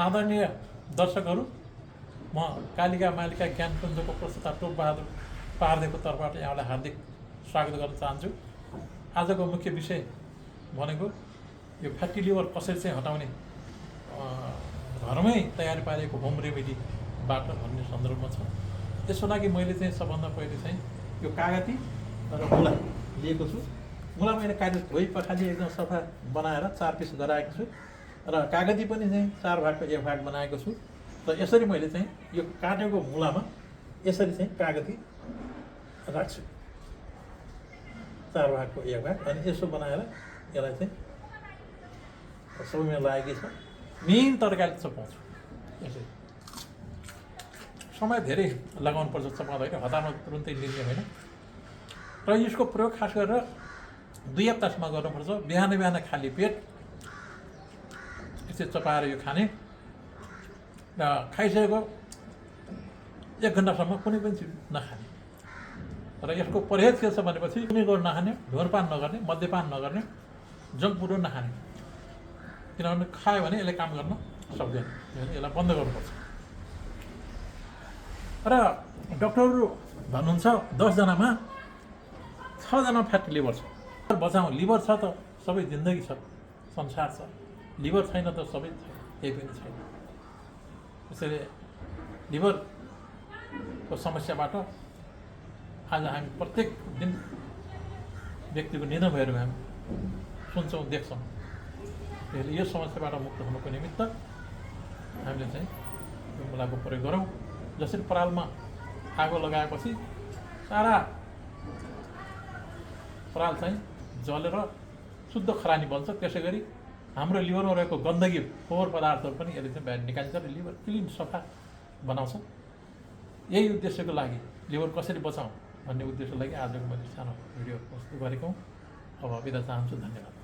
आदरणीय दर्शकहरू, म कालिका मालिका ज्ञानपुञ्जको प्रस्तुता टोपबहादुर पारदेको तर्फबाट यहाँलाई हार्दिक स्वागत गर्न चाहन्छु। आजको मुख्य विषय भनेको यो फ्याटी लिभर कसरी चाहिँ हटाउने घरमै तयारी पारेको होम रेमेडीबाट भन्ने सन्दर्भमा छ। त्यसको लागि मैले चाहिँ सबभन्दा पहिले चाहिँ यो कागती र मुला लिएको छु। मुला मैले धोइ पखाली एकदम सफा बनाएर 4 पिस गराएको छु र कागती पनि चाहिँ 4 भागको 1 भाग बनाएको छु। र यसरी मैले चाहिँ यो काटेको मुलामा यसरी चाहिँ कागती राख्छु 4 भागको 1 भाग, अनि यसो बनाएर यसलाई चाहिँ सबैमा लागेको छ। मेन तरकारी चपाउँछु यसरी। समय धेरै लगाउनु पर्छ चपाउँदाखेरि, हतारमा तुरुन्तै लिने होइन। र यसको प्रयोग खास गरेर 2 हप्तासम्म गर्नुपर्छ। बिहान बिहान खाली पेट यसरी चपाएर यो खाने र खाइसकेको 1 घन्टासम्म कुनै पनि चिज नखाने। र यसको परहेज के छ भनेपछि कुनै कुरो नखाने, धुम्रपान नगर्ने, मद्यपान नगर्ने, जङ्क फुड नखाने। किनभने खायो भने यसले काम गर्न सक्दैन, यसलाई बन्द गर्नुपर्छ। र डक्टरहरू भन्नुहुन्छ 10 जनामा 6 जना फ्याटी लिभर छ। बचाउँ, लिभर छ त सबै जिन्दगी छ, संसार छ। लिभर छैन त सबै छैन, केही पनि छैन। त्यसैले लिभरको समस्याबाट आज हामी प्रत्येक दिन व्यक्तिको निधन भएर हामी सुन्छौँ, देख्छौँ। त्यसैले यो समस्याबाट मुक्त हुनुको निमित्त हामीले चाहिँ यो मुलाको प्रयोग गरौँ। जसरी परालमा आगो लगाएपछि सारा पराल चाहिँ जलेर शुद्ध खरानी बन्छ, त्यसै गरी हाम्रो लिभरमा रहेको गन्दगी, फोहोर पदार्थहरू पनि यसले चाहिँ बाहिर निकाल्छ र लिभर क्लिन सफा बनाउँछ। यही उद्देश्यको लागि लिभर कसरी बचाउँ भन्ने उद्देश्यको लागि आजको मैले सानो भिडियो प्रस्तुत गरेको। अब बिदा चाहन्छु। धन्यवाद।